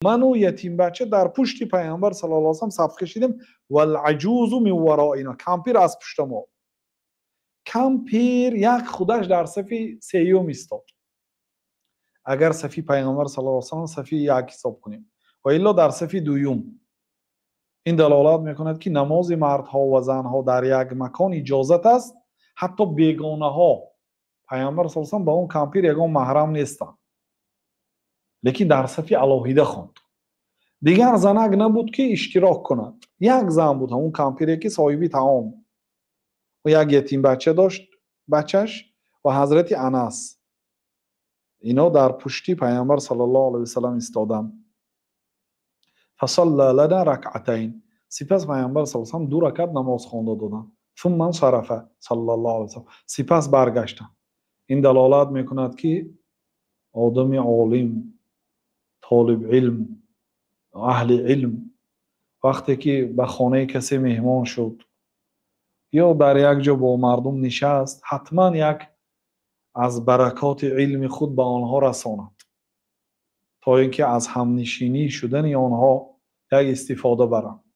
Ману ятимбача дар пушти Пайғамбар саллаллоҳу алайҳи васаллам саф кашидем. والعجوز من ورائنا, кампир аз пушта мо. Кампир як худаш дар сафи сеюм истод, агар сафи Пайғамбар саллаллоҳу алайҳи васаллам сафи як ҳисоб кунем, ва илло дар сафи дуюм. Ин далолат мекунад, ки намози мардҳо ва занҳо дар як макон иҷозат аст, ҳатто бегонаҳо. Пайғамбар саллаллоҳу алайҳи васаллам ба он кампир ягон маҳрам нестанд, лекин дар сафи алоҳида хонд. Дигар занак набуд, ки иштирок кунад. Як зан буд, ҳамун кампире, ки соҳиби таом, як ятимбача дошт, бачаш ва ҳазрати Анас. Ино дар пушти Пайғамбар саллаллоҳу алайҳи васаллам истоданд. فصلى لنا ركعتين, сипас Пайғамбар саллаллоҳу алайҳи васаллам ду ракат намоз хонда доданд. ثم انصرف صلى الله عليه وسلم, сипас баргаштанд. Ин далолат мекунад, ки одами олим, толибилм, аҳли илм вақте ки ба хонаи касе меҳмон шуд ё дар як ҷо бо мардум нишаст, ҳатман як аз баракоти илми худ ба онҳо расонад, то ин ки аз ҳамнишинӣ шудани онҳо як истифода баранд.